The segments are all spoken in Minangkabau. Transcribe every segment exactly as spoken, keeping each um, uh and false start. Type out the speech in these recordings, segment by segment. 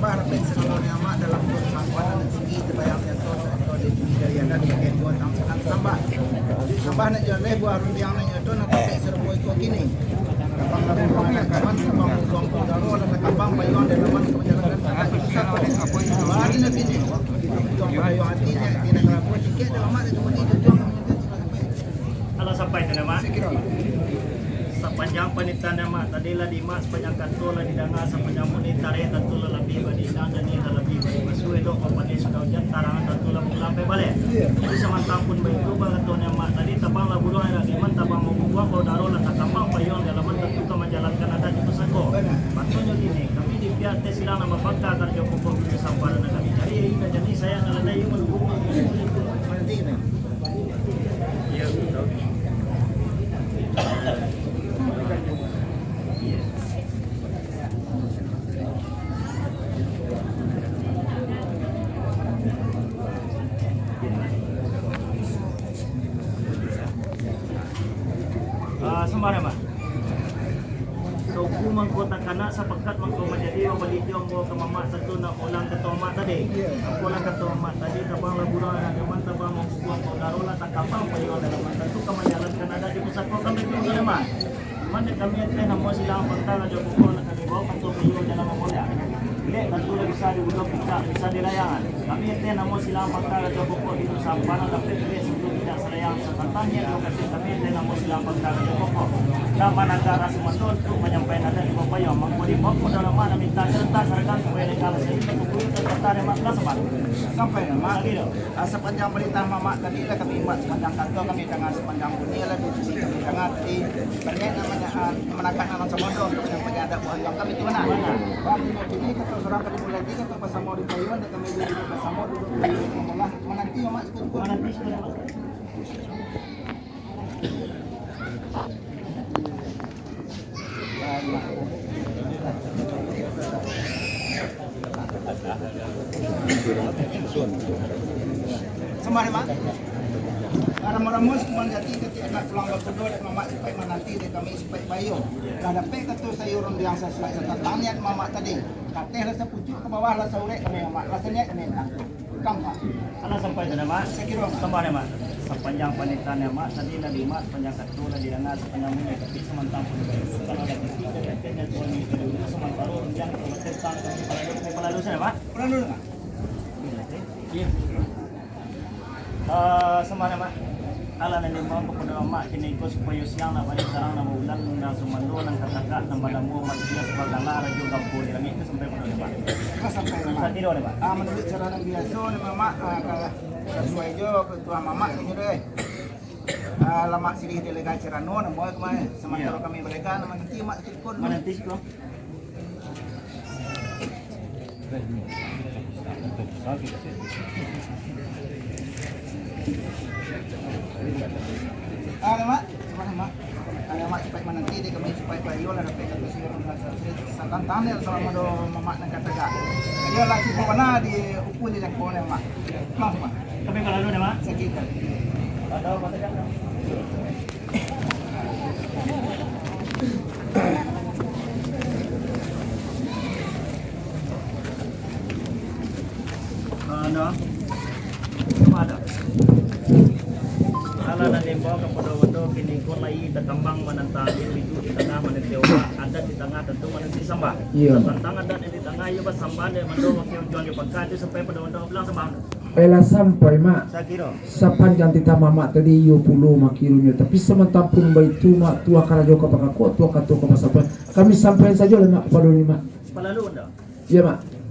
Rapek sabalun nyo, Mak, dalam urusan kuanan nan sigi tabayang nyo tu, atau di, di dari adat, di kaitu tang sangat tambah. Tambah nak jo leh buah rundiang nan nyo tu, nak tapek sarupo iko kini. Tabang labuah anak kaman, tabang bubuang paudaro, lah takambang payuang dalaman ka manjalankan adat di pusako. Baa dek nan kini? Bubuang payuang ati, nyo ati nan kalabuah, cikek dek Mak, dek tumuni tujuang. Alah sampai tu, Mak. Sapanjang panitahan Mak tadi lah dimak, sapanjang kato lah didanga, sapanjang muni tareh tantu lah labiah bak diinang, janiah lah labiah bak dibasuah, elok bak paneh sudah ujan, tarangan tantu lah bapulang pai baleh. Tapi samantang pun baitu, bak kato Mak tadi, tabang lah buruang anak kaman, tabang bubuang paudaro, lah takambang payuang dalaman tantu ka manjalankan adat di pusako. Patuiknyo kini, kami di pihak teh silang nan bapangka karajo pokok bibia samparan nan kami cari, indak janiah sayak nan ladai manunggu. Ah, sambah, Mak. Sauku mangko takana, sapakat mangko manjadi, mambali jo ambo ka mamak tantu nak maulang kato mamak tadi. Apolah kato mamak tadi, tabang lah buruang anak kaman, tabang bubuang paudaro, lah takambang payuang dalaman tantu ka manjalankan adat di pusako kami tu, Mak. Cuman dek kami ateh namo silang pangka karajo pokok, lah kami bao kato payuang dalam ambo. Lek tantu lah bisa di uduak picak, lah bisa di layangan. Kami ateh namo silang pangka karajo pokok di pusako, barang dapek duit sabalun picak salayang. Satantang niat jo kasih kami ateh namo silang pangka karajo pokok, nan managak raso mandon untuak manyampaian adat di bapayuang. Mangko di bawah dalam nan mintak serentak sarakan supayo legal, sehingga kumpul tercatat dek Mak lah sampai. Sampai, Mak. Lagi tu. Ah, sapanjang parintah mamak tadi lah kami imbak, sapanjang kato kami danga, sapanjang bunyi lah di sisi kami danga tadi. Banyak namanya, ah, managak nan raso mandon untuak manyampaian adat buah kami tu, nah. Wah, kini kato surang ka dimulai lagi, kato basamo di payuang, dan kami duduak basamo, duduak di payuang, mamolah, mananti, Mak, sikit. Mananti sikit, Mak. Sambah, Mak. Ramo-ramo sakumpulan jati, katiak nak pulang bakudo, dek mamak supayo mananti, dek kami supayo payo. Lah dapek kato sayuran yang sasuai, satantang niat mamak tadi. Kateh lah sapucuak, ka bawah lah saurek, kami mamak, lah saniat kami nantang. Alah sampai tu, Mak. Sakiro, Mak. Sambah, Mak. Sapanjang panitahan Mak tadi lah dimak, sapanjang kato lah didanga, sapanjang bunyi, tapi samantang pun itu, kalau ada titik dari akhirnya Tuhan itu dulu, samantaro rundiang, kalau tentang kami palalu, kami palalu saja, Mak. Palalu, Mak. Iya. Eh, sambah, Mak. Alah nan diimbau kapado Mak kini ko, supayo siang nak baliak, tarang nak baulan, nan sumando, nan katagak, nan banamo Matias Bagala, Rajo Gampo di Langik tu, sampai pado Mak. Sampai, Mak. Sakiro, Mak. Ah, manuruik cara nan biaso, Mak, ah, ka-, sasuai jo ketua mamak, kini tu, eh. Ah, lamak sirih dek lega carano, namo kama, eh. Samantaro kami balega, nan mananti Mak sikit pun. Mananti sikit. Ah, Mak. Sambah, Mak. Ado Mak supayo mananti, dek kami supayo payo lah dapek kato sayuran nan sasuai, satantang niat salamo doa mamak nan katagak. Iyo lah, cubo bana di upun di jangko ni, Mak. Maaf, Mak. Kami palalu ni, Mak. Sakik. Ah, nah. Cuma ada. Alah nan diimbau kapado Wando, kini ko lai takambang manantang angin, bidu di tangah mananti ombak, adat di tangah tantu mananti sambah. Iya. Tantang adat nan di tangah, iyo basambah dek Wando, wakil ujuang di pangka tu sampai pado Wando pulang sambah. Alah sampai, Mak. Sakiro. Sapanjang titah mamak tadi, iyo pulo mak kirunyo. Tapi samantang pun baitu, Mak, tuah karajo ka pangka ko, tuah kato ka pasampai. Kami sampaian sajo lah, Mak, kapado ni, Mak. Palalu, Wando. Iya, Mak.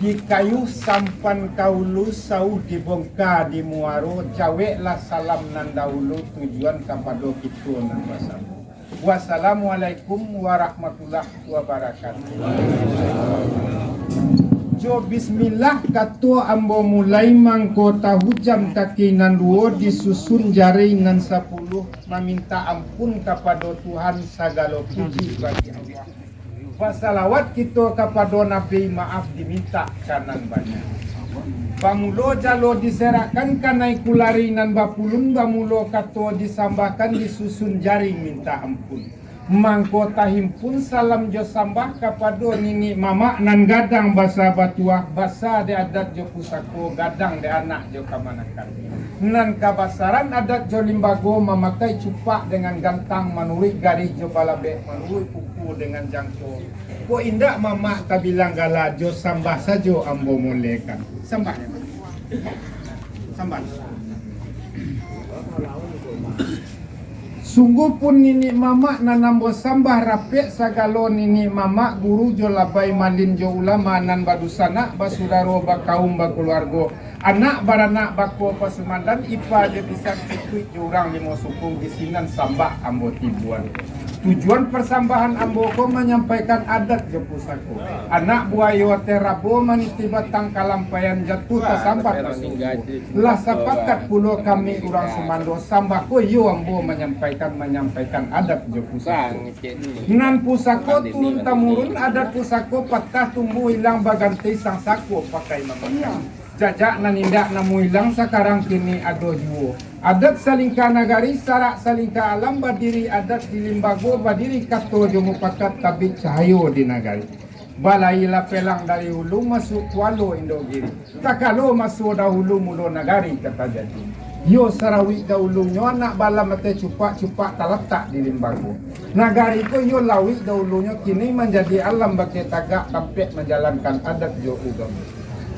Di kayu sampan ka ulu, sauh dibongka di muaro, caweklah salam nan dahulu, tujuan kapado kito nan basamo. Wassalamualaikum warahmatullahi wabarakatuh. Jo bismillah kato ambo mulai, mangko tahujam kaki nan duo, disusun jari nan sapuluh, mamintak ampun kapado Tuhan, sagalo puji bagi Allah. Basalawat kito kapado Nabi, maaf dimintak ka nan banyak. Bamulo jalo diserakkan kanai kulari nan bapulun, bamulo kato disambahkan disusun jari minta ampun. Mangko tahimpun salam jo sambah kapado niniak mamak nan gadang basa batuah, basa dek adat jo pusako, gadang dek anak jo kamanakan. Nan kabasaran adat jo limbago mamakai cupak dengan gantang, manuruik garih jo balabek, manuruik puku dengan jangko. Kok indak mamak tabilang gala, jo sambah sajo ambo mulekan. Sambah, ya, Mak. Sambah. Sungguahpun niniak mamak nan ambo sambah, rapek sagalo niniak mamak, guru jo labai, malin jo ulama, nan badusanak, basudaro, bakaum, bakaluargo, anak baranak, bako pasumandan, ipa jo bisan, sikuik jo urang limo suku, di sinan sambah ambo tibuan. Tujuan parsambahan ambo ko manyampaikan adat jo pusako. Anak buayo ateh rabo, maniti batang kalampaian, jatuah tasambat basuku. Lah sapakat pulo kami urang sumando, sambah ko iyo ambo manyampaikan, manyampaikan adat jo pusako. Nan pusako turun tamurun, adat pusako patah tumbuah ilang, baganti sangsako pakai mamakai. Jajak nan indak namuah ilang, sakarang kini ado juo. Adat salingka nagari, sarak salingka alam, badiri adat di limbago, badiri kato jo mupakat, tabik cahayo di nagari. Balailah pelang dari hulu, masuak kualo Indogiri. Takalo maso dahulu, mulo nagari ka tajadi. Iyo sarawik dahulunyo, anak balam ateh cupak, cupak talatak di limbago. Nagari ko iyo lawik dahulunyo, kini manjadi alam bakeh tagak, tampek manjalankan adat jo ugamo.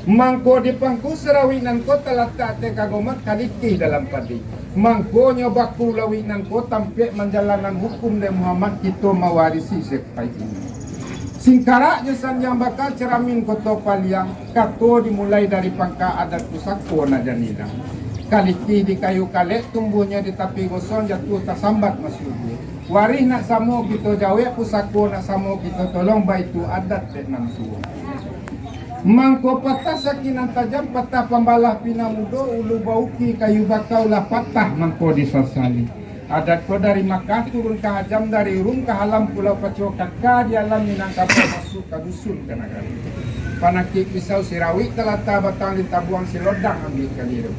Mangko di pangku sarawik nan ko, talatak ateh kagomak, kalikih dalam padi. Mangkonyo baku lawik nan ko, tampek manjalanan hukum dek Muhammad, kito mawarisi sepai ini. Singkarak jo sandiang baka, caramin koto paliang, kato dimulai dari pangka, adat pusako nak jan ilang. Kalikih di kayu kalek, tumbuahnyo di tapi gosong, jatuah tasambat masuak juo. Warih nak samo kito jawek, pusako nak samo kito tolong, baitu adat dek nan tuo. Mangko patah sakin nan tajam, patah pambalah pinang mudo, ulu bauki kayu bakau, lah patah mangko disasali. Adat ko dari Makkah turun ka Ajam, dari Rum ka Halam, Pulau Paco kaka di alam, Minangkabau masuak ka dusun ka nagari. Panakik pisau sirawik, talata batang di tabuang, silodang ambiak kaliru.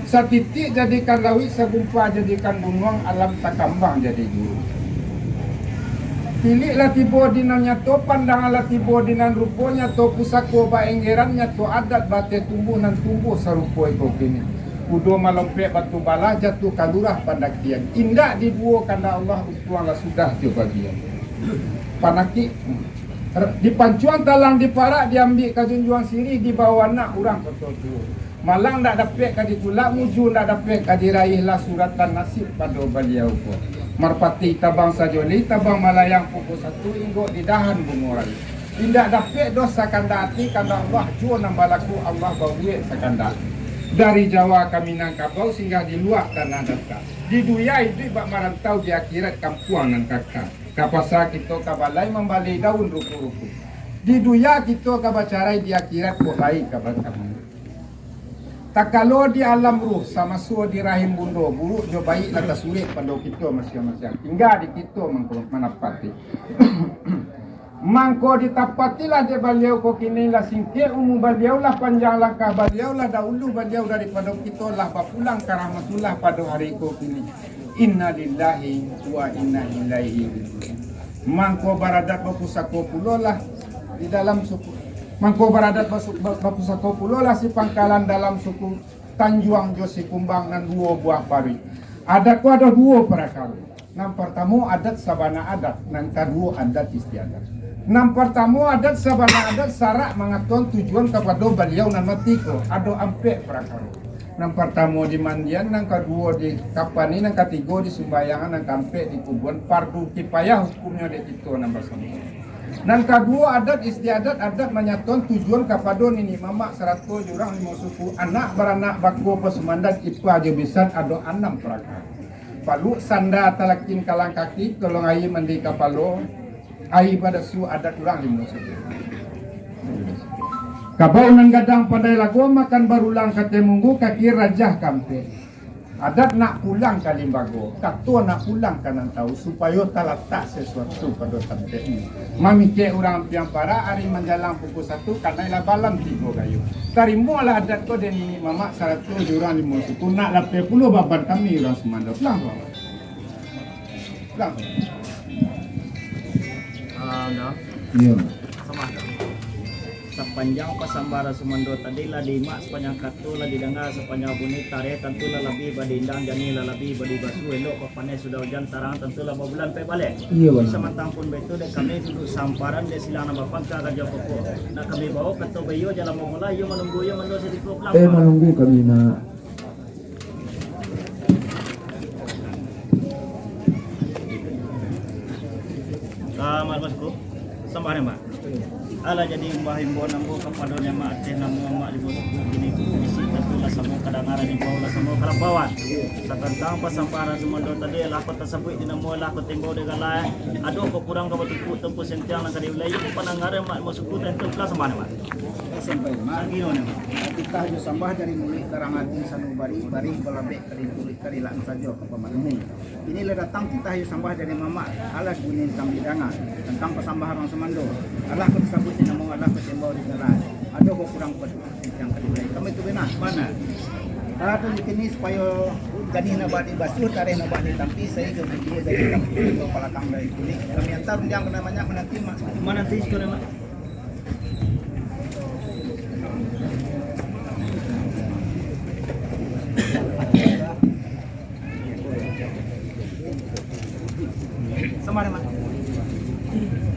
Satitik jadikan lawik, sagumpa jadikan gunuang, alam takambang jadi guru. Tilik lah tibo di nan nyato, pandangan lah tibo di nan rupo, nyato pusako baenggeran, nyato adat bateh tumbuah, nan tumbuah sarupo iko kini. Kudo malompek batu balah, jatuah ka lurah pandakian. Indak dibuo kandak Allah, untuang lah sudah jo bagian. Panakik, dipancuang talang diparak, diambiak ka junjuang sirih, dibawo anak urang koto tuo. Malang ndak dapek ka ditulak, mujua ndak dapek ka diraih, lah suratan nasib pado baliau ko. Marpati tabang sajoli, tabang malayang pukul satu, inggok di dahan bungo raih. Indak dapek doh sakandak ati, kandak Allah juo nan balaku, Allah babuek sakandak. Dari Jawa ka Minangkabau, singgah di luak tanah data. Di dunia iduik bak marantau, di akhirat kampuang nan kaka. Ka pasa kito ka balai, mambali daun ruku-ruku. Di dunia kito ka bacarai, di akhirat ko lai ka batamu. Takalo di alam ruh, samaso di rahim bundo, buruak jo baik lah tasurek pado kito masiang-masiang. Tingga di kito mangko manapati. Mangko ditapatilah dek baliau ko kini, lah singkek umua baliau, lah panjang langkah baliau, lah dahulu baliau daripado kito, lah bapulang ka rahmatullah pado hari ko kini. Innalillahi wa inna ilaihi raji'un. Mangko baradat bapusako pulolah di dalam suku. Mangko baradat basu-, ba-, bapusako pulolah si Pangkalan dalam suku Tanjuang jo si Kumbang nan duo buah paruik. Adat ko ado duo parakaro. Nan partamo adat sabana adat, nan kaduo adat istiadat. Nan partamo adat sabana adat, sarak mangatoan tujuan kapado baliau nan mati ko, ado ampek parakaro. Nan partamo di mandian, nan kaduo di kapani, nan katigo di sumbayangan, nan kaampek di kubuan. Fardu kifayah hukumnyo dek kito nan basamo. Nan kaduo adat istiadat, adat manyatoan tujuan kapado niniak mamak sarato jo urang limo suku, anak baranak bako pasumandan, ipa jo bisan, ado anam parakaro. Paluak sanda talakin kalang kaki, tolong aia mandi kapalo, aia badasu adat urang limo suku. Kabau nan gadang pandai lago, makan barulang ka temunggu, kaki rajah kaampek. Adat nak pulang ka limbago, kato nak pulang ka nan tau, supayo talatak sasuatu pado tampeknyo. Mamikek urang Ampiang Parak, ari manjalang pukua satu, kanailah balam tigo gayo. Tarimolah adat ko dek niniak mamak sarato jo urang limo suku, nak lapeh pulo baban kami urang sumando. Pulang, pulang. Pulang. Ah, dah. Iyo. Sama dah. Sapanjang pasambahan sumando tadi lah diimak, sapanjang kato lah didanga, sapanjang bunyi tareh tantu lah labiah badindang, janih lah labiah badibasuah, elok bapaneh sudah ujan, tarang tantu lah babulan pai baleh. Iyo, bana. Samantang pun baitu, dek kami duduak samparan, dek silang nan bapangka karajo pokok, nak kami bawo kato baiyo, jan lamo lah, iyo manunggu, iyo mandua sadiko pulang. Eh, manunggu kami nak. Ah, Mak Limo Suku, sambah ni, Mak. Alah jadi imbah imbau ambo kapado niniak mamak, ateh namo amak limo suku kini ko, bisi tantu lah samo kadangaran, imbau lah samo kalambauan. Satantang pasambahan sumando tadi, alah ko tasabuik di namo, alah ko taimbau di gala, ado ko kurang ka batukuik, tantu sentiang nan ka diulai, iyo pandangaran Mak Limo Suku, tantu pulang sambah ni, Mak. Sampai, Mak. Sagino ni, Mak. Titah jo sambah dari muluik, tarang ati sanubari, bari balabek dari muluik, karilaan sajo ka pamanemu. Kini lah datang titah jo sambah dari mamak, alah bunyi tang didanga, tantang pasambahan urang sumando. Alah ko disabuik di namo, alah ko taimbau di gala. Ado ko kurang ka batukuik, sentiang ka diulai. Kami tu bana, bana. Ado di kini supayo janih nan bak dibasuah, tareh nan bak ditampi, saizo bibia dari tampi, palakang dari kulik. Kami antar undiang ka nan banyak, mananti, Mak. Mananti siko, Mak. Sama, Mak.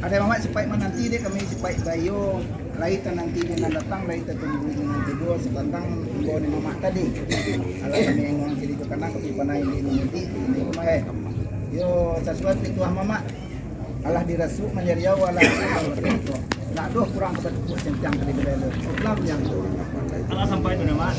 Ado mamak sipaik mananti dek kami, sipaik baiyo, lai tananti jo nan datang, lai tatunggu jo nan tibo, satantang imbau niniak mamak tadi. Alah kami anguang kini jo kanan, kami panai di nan nanti, kami kemahe. Yo, sasuai pituah mamak. Alah dirasuak manjadi awa, alah dirasuak manjadi awa. Nak doh kurang ka batukuik, sentiang ka diulai lo. Pulang yang tu. Alah sampai tu, Mak.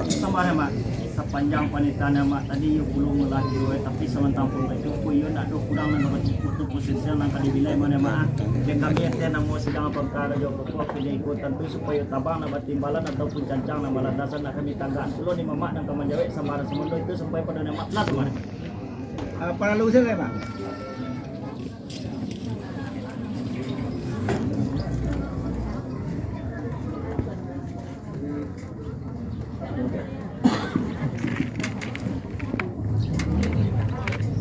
Sambah ni, Mak. Sapanjang panitahan Mak tadi, iyo pulo malah diruai, tapi samantang pun baitu, iyo nak doh kurang nan ka batukuik tu, sentiang nan ka diulai, Mak. Dek kami ateh namo silang bapangka karajo pokok, kini ko tantu supayo tabang nan batimbalan ataupun cancang nan balandasan, nak kami tagakan pulo niniak mamak nan ka manjawek sambahan sumando itu sampai pado niniak mamak pulang, Mak. Ah, paralu sajo, Mak.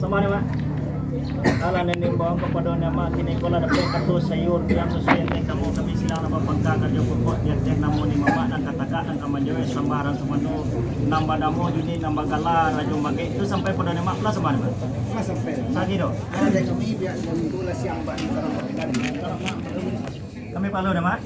Sama ni, Mak. Alah nan diimbau kapado niniak mamak, kini ko lah dapek kato sayua, nan sasuai ateh namo, kami silang nan bapangka karajo pokok, di ateh namo niniak mamak nan ka tagakan, nan ka manjawek sambahan sumando, nan banamo Juni, nan bagala Rajo Magek, tu sampai pado niniak mamak pulang, sambah ni, Mak. Sampai. Sagino. Kami palu dah, Mak.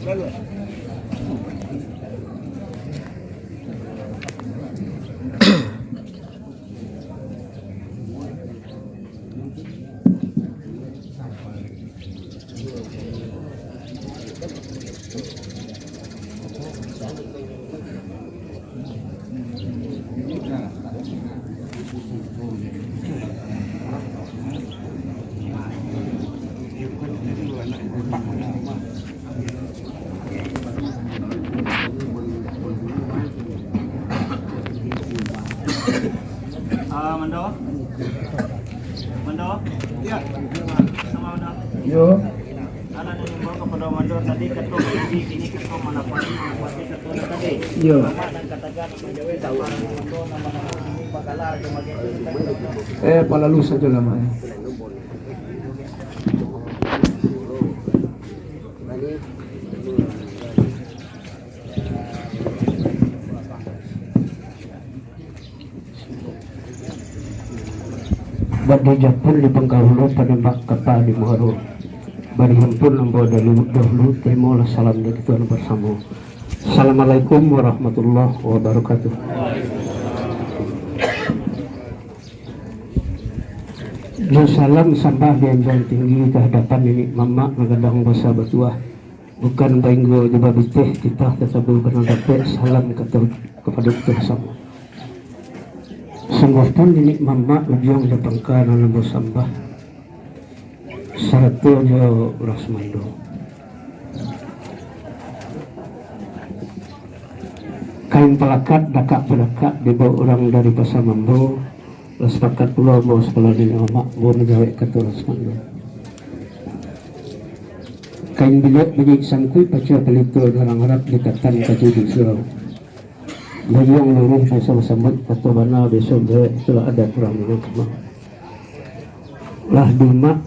Ah, Mando? Mando? Ya. Sama Mando. Yo. Anak nan diimbau kapado Mando tadi, kato mananti, kini kato malapasi, malapasi kato nan tadi. Yo. Nama nan katakan manjawab sama Mando, nama-nama ini bakalah, ada bagian. Eh, palalu sajo lah, Mak, eh. Bak di Japun di Pangkahulu, panembak kapa di Muaro. Bari ampun ambo dahulu, dahulu, tarimolah salam dari kito basamo. Assalamualaikum warahmatullahi wabarakatuh. Jo salam sambah di anjuang tinggi ka hadapan niniak mamak nan gadang basa batuah. Bukan bainggo jo babiteh, titah tatabu ka nan dapek, salam kato kapado kito basamo. Sungguahpun niniak mamak ujuang jo pangka nan ambo sambah, sarato jo urang sumando. Kain palakat, dakak padakak, dibao urang dari Pasa Mambo, lah sapakat pulo ambo sakolah di Amak, ambo manjawek kato lah samanto. Kain biliak bajik sangkuik, paca palito dalam arap, dikatan kaji di surau. Layuang luruih biaso basambuik, kato bana biaso manjawek, itulah adat urang Minangkabau. Lah diimak,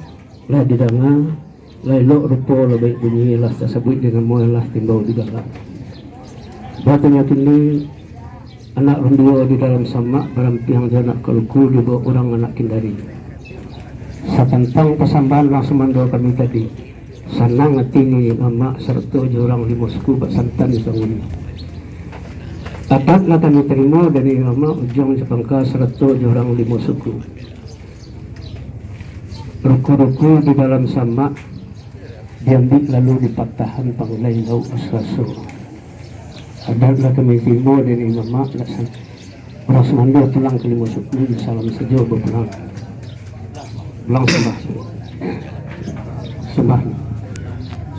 lah didanga, lah elok rupo, lah baiak bunyi, lah tasabuik di namo, lah timbau di gala. Batanyo kini, anak runduo di dalam samak, barampiang jo anak kaluku, dibao urang anak kindari. Satantang pasambahan urang sumando kami tadi, sanang ati niniak mamak sarato jo urang limo suku, bak santan di sangunyo. Adat lah kami tarimo dari mamak Ujuang Japangka sarato jo urang limo suku. Ruku-ruku di dalam samak diambiak lalu dipatahan, panggalai lauak raso-raso. Adat lah kami tarimo dari mamak, lah san-, urang sumando pulang ka limo suku, jo salam sajo bapulang. Pulang sambah. Sambah.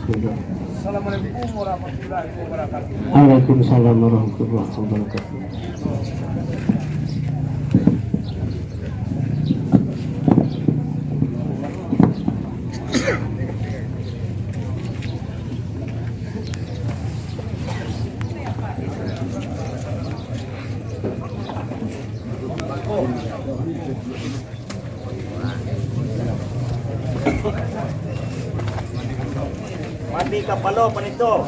Sambah. Assalamualaikum warahmatullahi wabarakatuh. Waalaikumsalam warahmatullahi wabarakatuh. Mati kapalo panito.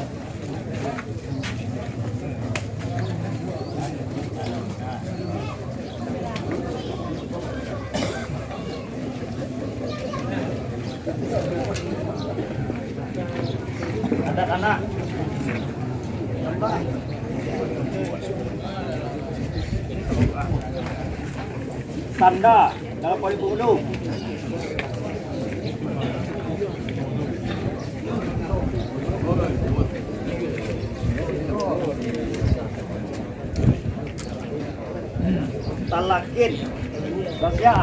Adat anak. Sanda dalam paling penghulu. Talakin. Basia.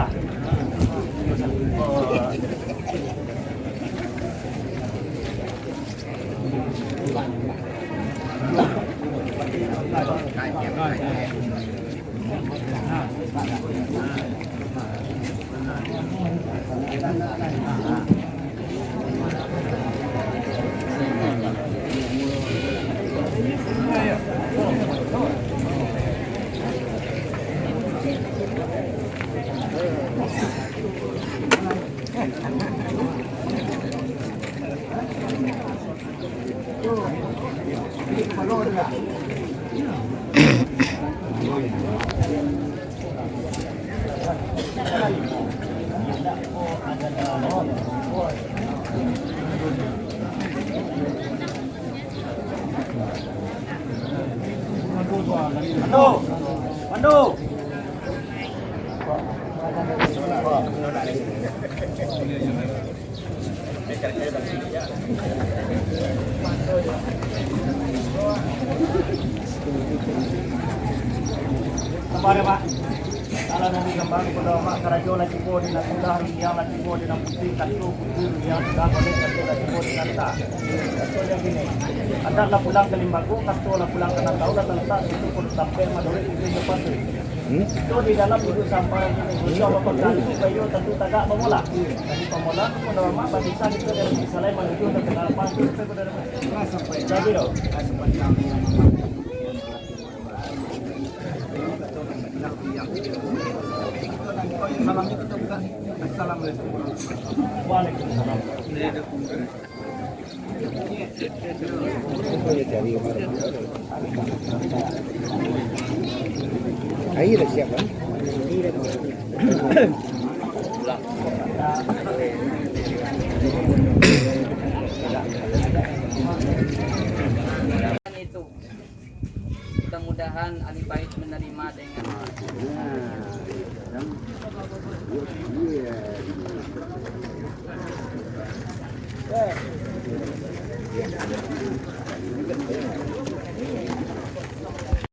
Pandu! Pandu! Sabar, Pak. Salah nang digambar kepada Mak, karajo lah tibo di nan mudah, rundiang lah tibo di nan putih, kato putih rundiang sudah, golek kato lah tibo di nan tah. Kato dia gini, adat lah pulang ka limbago, kato lah pulang ka nan tau, lah talatak situ pun tampek madorik itu jo patu. Hmm? Itu di dalam ibu sampai ini, insya Allah pengganti bayu tentu tagak pamula. Jadi pamula tu pun Mak, bak kisah itu dari Salai manuju ke Kenal Pang tu, sampai ke dalam. Jadi, doh. Assalamualaikum warahmatullahi wabarakatuh. Waalaikumsalam. Air dah siap, kan? Itu. Mudah-mudahan ahli bait menerima dengan